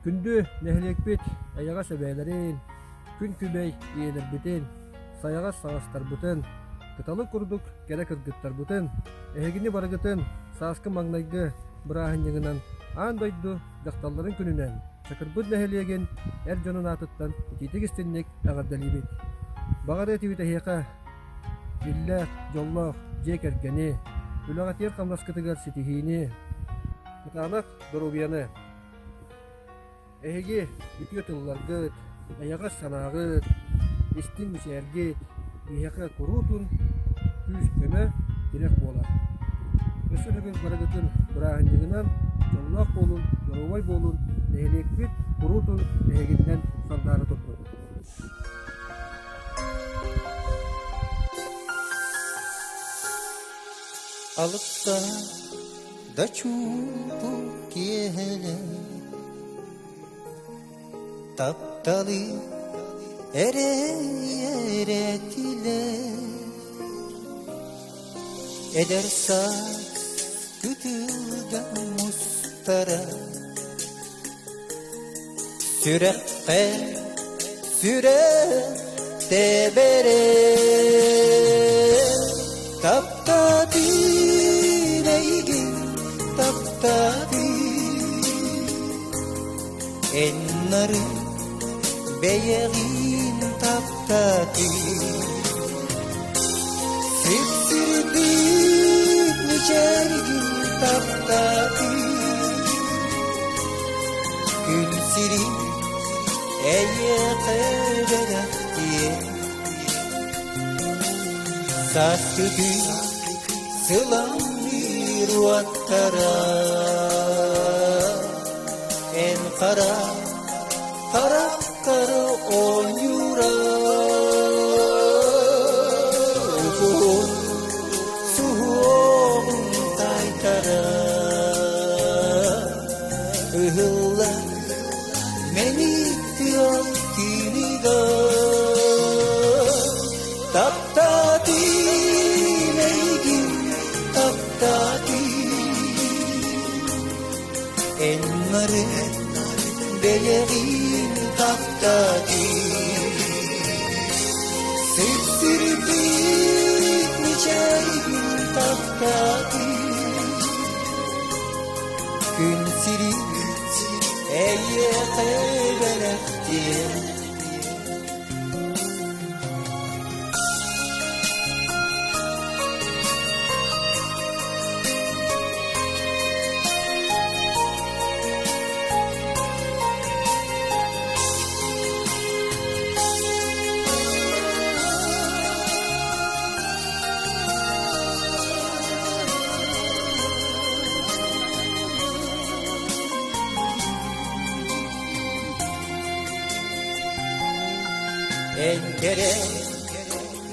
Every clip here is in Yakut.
Күндү нэһилиэкпит эйэҕэс эбээлэрин, күн күбэй ийэлэрбитин, сайаҕас саҕастарбытын, кыталык курдук кэрэ кыргыттарбытын, эһигини барыгытын сааскы маҥнайгы бырааһынньыгынан аан дойду дьахталларын күнүнэн Чакырбыт нэһилиэгин эр дьонун аатыттан итиитик-истинник эҕэрдэлиибит. Баҕар этибит эһиэхэ иллээх, дьоллоох дьиэ кэргэни, үлэҕитигэр-хамнаскытыгар ситиһиини, кытаанах доруобуйаны! Эһиги үтүө тылларгыт, эйэҕэс санааҕыт, истиҥ мичээргит биһиэхэ куруутун күүс-көмө, тирэх буолар. Өссө төгүл барыгытын бырааһынньыгынан дьоллоох буолун, доруобай буолун, нэһилиэкпит куруутун эһигиннэн сандаара турдун. Алыптаах да чуумпу киэһэлэр Тапталы эрэ эрэтилэр Эдэр саас кытылга мустара Сүрэххэ сүрэх тэбэрэ Таптаатыын эйигин таптаатыын Эн нары бэйэҕин таптаатыын Сипсирдик мичээргин таптаатыын Күн сирин эйиэхэ бэлэхтиэ Сааскы күн сыламныыр уоттара Эн хара харахтар оонньуура Уһун суһуоҕун таайтара Ыһылла мэник тыал тыыныгар Таптаатым эйигин, таптаатым Эн нары бэйэҕин таптаатым Сипсирбит мичээргин таптаатым Күн сирин эйиэхэ бэлэхтиэм Эн кэрэ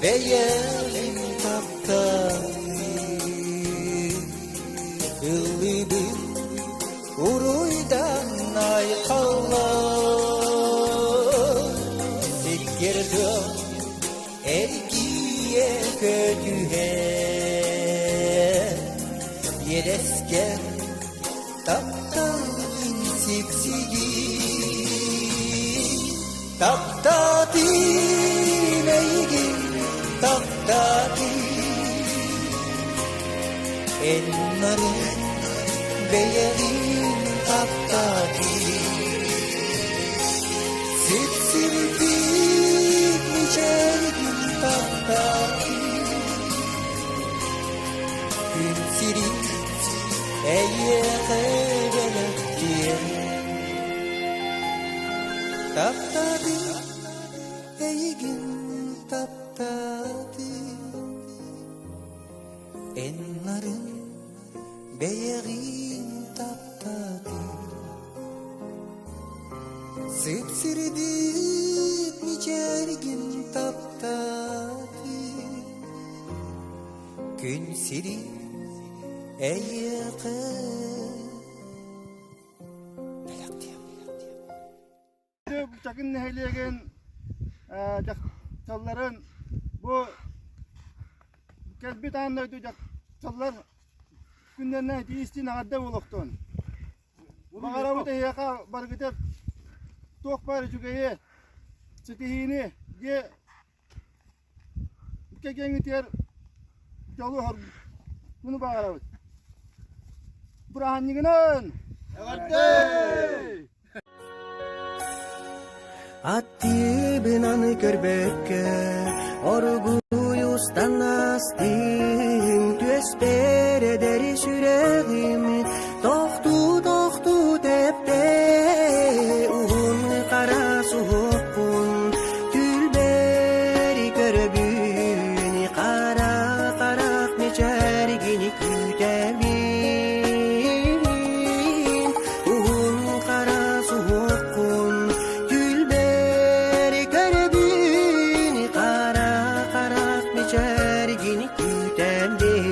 бэйэм тапталым Ыллыыбын уруйдан айхаллан Сиккирдэ эргийэ көтүһэ Иэдэскэр тапталгын сиксигин Таптаатым эйигин, таптаатым Эн нарын бэйэҕин таптаатым Сипсирдик мичээргин таптаатым Күн сирин эйиэхэ бэлэхтиэм Таптаатым эйигин таптаатым Эн нарын бэйэҕин таптаатым Сипсирдик мичээргин таптаатым Күн сирин эйиэхэ Чакын нэһилиэгин дьахталларын бу кэлбит аан дойду дьахталлар күннэринэн итии-истиҥ эҕэрдэ буолуохтун. Баҕарабыт эһиэхэ барыгытыгар. Туох баар үчүгэйи, ситиһиини дьиэ кэгэҥҥитигэр дьолу оһоргуну баҕарабыт. Бырааһынньыгынан! Эҕэрдэ! Аттыыбын аны көрбөккө, оргууй устан астыым, түөспэр эдэри сүрэҕим тохтуу-тохтуу тэптэ, уһун хара суһуохпун түүлбэр көрөбүн, хара харах мичээргини күүтэбин, уһун хара суһуоххун түүлбэр көрөбүн, хара харах мичээргини күүтэбин.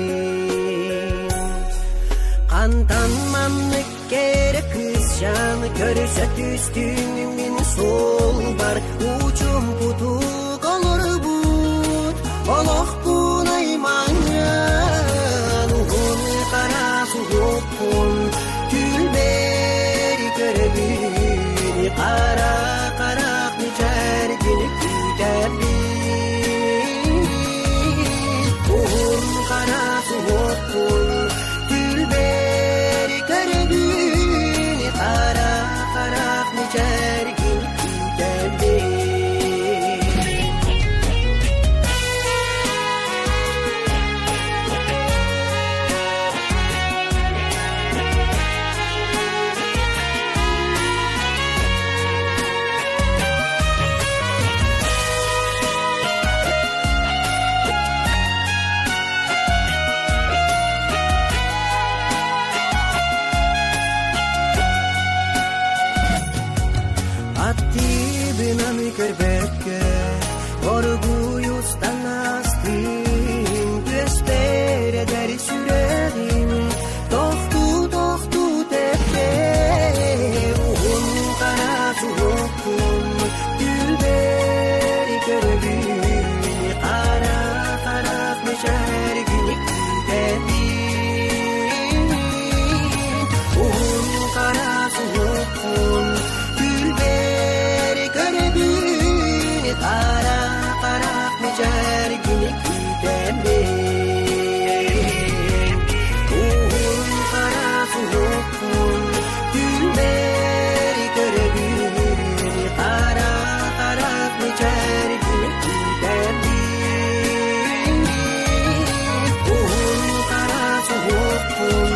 Хантан маннык кэрэ кыысчаан көрсө түстүн мин суолбар учумпутук олорбут олохпун аймаҥҥан уһун хара суһуохпун түүлбэр көрөбүн хара харах мичээргин күүтэбин уһун хара суһуохпун түүлбэр көрөбүн хара харах мичээргин күүтэбин. Аттыыбын аны көрбөккө, оргууй устан астым, түөспэр эдэр сүрэҕим тохтуу-тохтуу тэптэ, уһун хара суһуохпун түүлбэр көрөбүн, хара харах мичээргин күүтэбин, уһун хара суһуохпун түүлбэр көрөбүн, хара харах мичээргин күүтэбин, уһун хара суһуохпун түүлбэр көрөбүн, хара харах мичээргин күүтэбин, уһун хара суһуохпун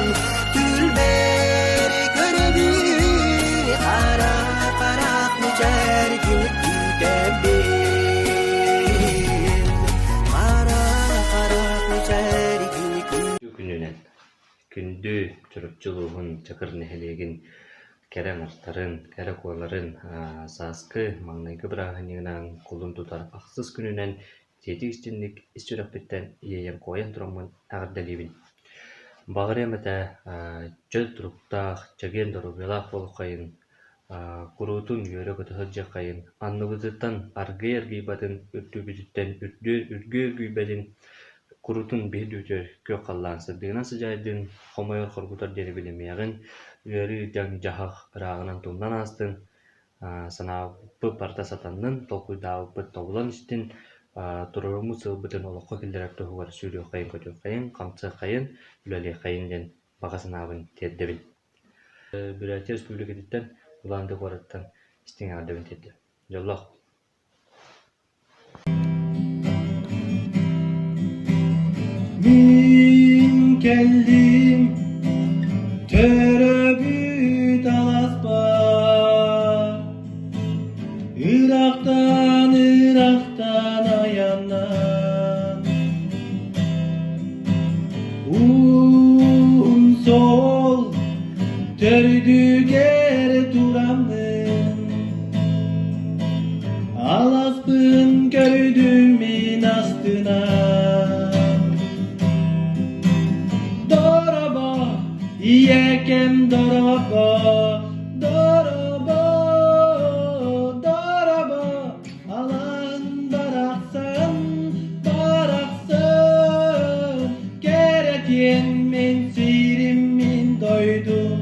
түүлбэр көрөбүн, хара харах мичээргин күүтэбин, хара харах мичээргин Күнүнэн күндү Чурапчы улууһун Чакыр нэһилиэгин кэрэ аҥартарын, кэрэ куоларын сааскы маҥнайгы бырааһынньыгынан кулун тутар ахсыс күнүнэн итиитик истинник ис сүрэхпиттэн иэйэн-куойан тураммын эҕэрдэлиибин. Баҕарыам этэ чөл туруктаах, чэгиэн доруобуйалаах буолуоххайын, куруутун үөрэ-көтө сылдьыаххайын, анныбытыттан аргыый аргыйбатын, үрдүбүтүттэн үрдүө үргүө үргүйбэтин, куруутун биһи үрдүбүтүгэр күөх халлаан сырдыгынан сыдьаайдын, хомойор хоргутар диэни билимиэҕин, ыарыы дьаҥ-дьаһах ырааҕынан тумнан аастын, санаабыппыт барыта сатаннын, толкуйдаабыппыт тобулан истин, туруоруммут сыалбытын олоххо киллэрэр туһугар сүүрүөххэйин-көтүөххэйин, хамсыаххайын, үлэлиэххэйин диэн баҕа санаабын тиэрдэбин. Бүрээти Республикатыттан Улаанды куораттан истиҥ эҕэрдэбин тиэрдэбин. Дьоллоох Мин кэллим төрөөбүт алааспар, Ырахтан ырахтан айаннан Уһун суол төрдүгэр тураммын, Аласпын көрдүм мин астынан. Дорообо, ийэкэм дорообо, дорообо, дорообо, Алаһын барахсан, барахсан, кэрэтиэн мин сирим, мин дойдум,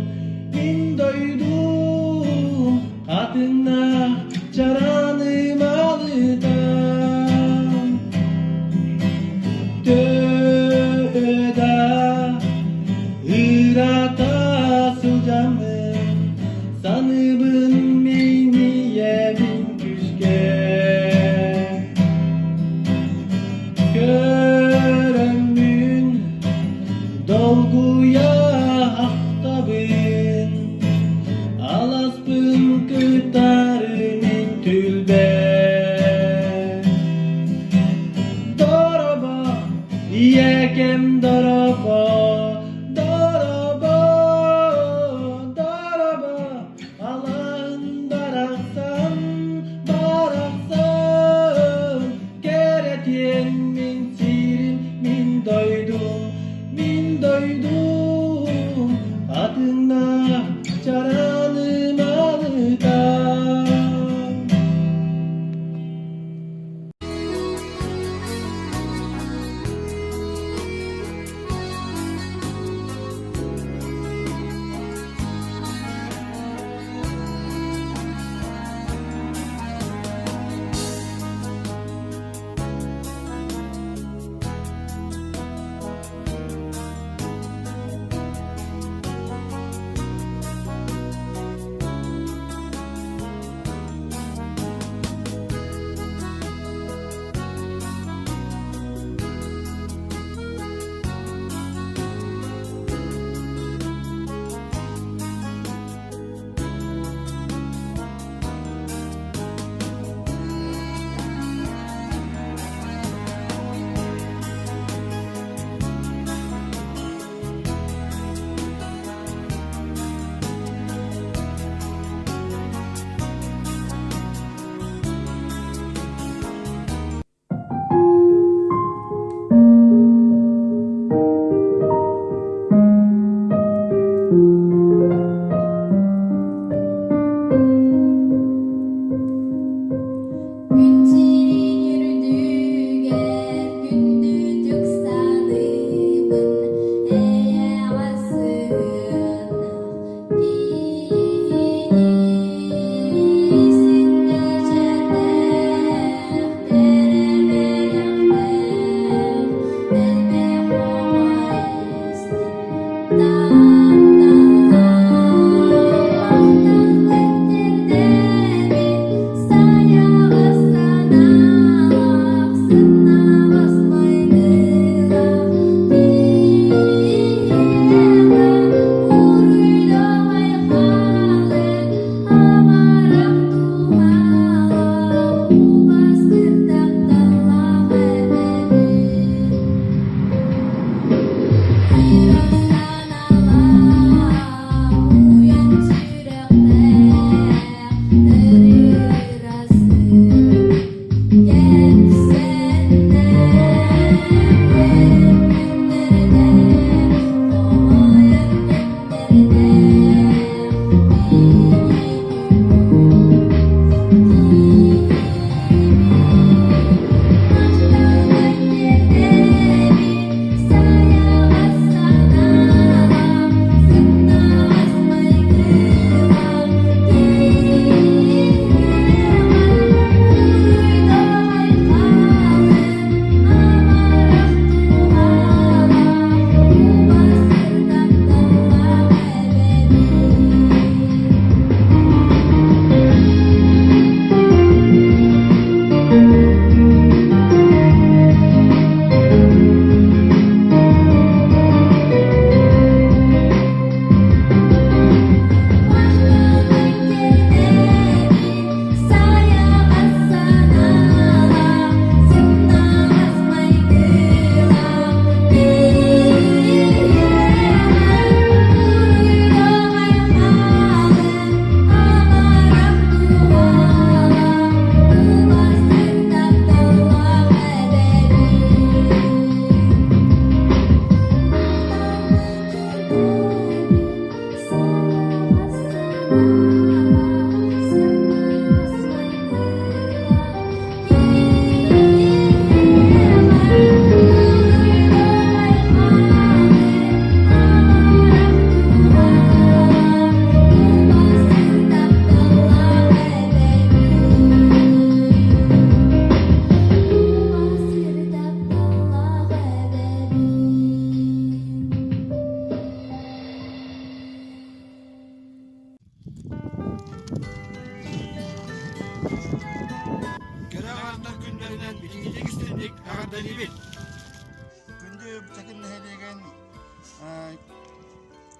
мин дойдум, хатыҥ. Атыҥнаах чарааны малытан Төһө да ыраата сылдьаммын Саныыбын мин ийэбин күүскэ Көрөммүн долгуйа ахтабын Аласпын кытары мин түлбэ Дороба, ийэкэм дороба, дороба, дороба, алаһын барахсан, барахсан, кэрэтиэн мин сирим, мин дойдум, мин дойдум, атыннаах чараным алытан.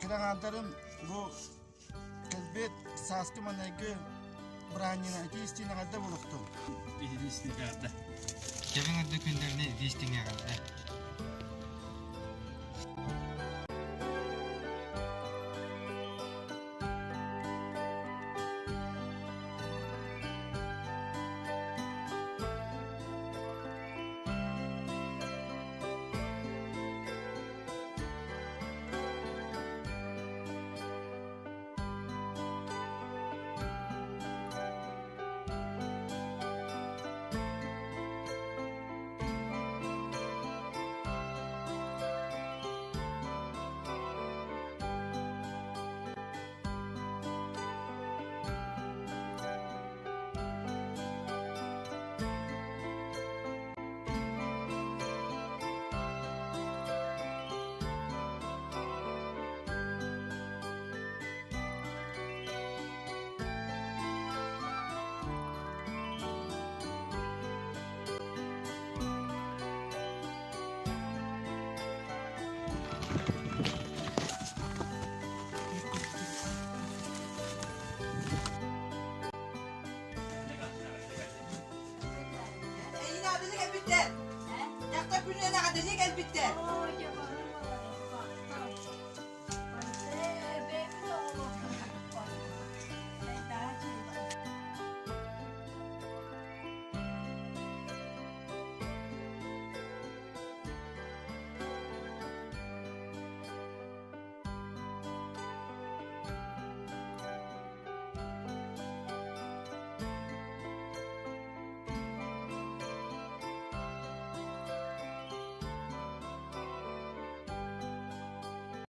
Кэрэ аҥаардарым бу кэлбит сааскы маҥнайгы бырааһынньыгынан итии-истиҥ эҕэрдэ буолуохтун. Итии-истиҥ эҕэрдэ. Кэлин эрдэ күннэринэ итии-истиҥ эҕэрдэ.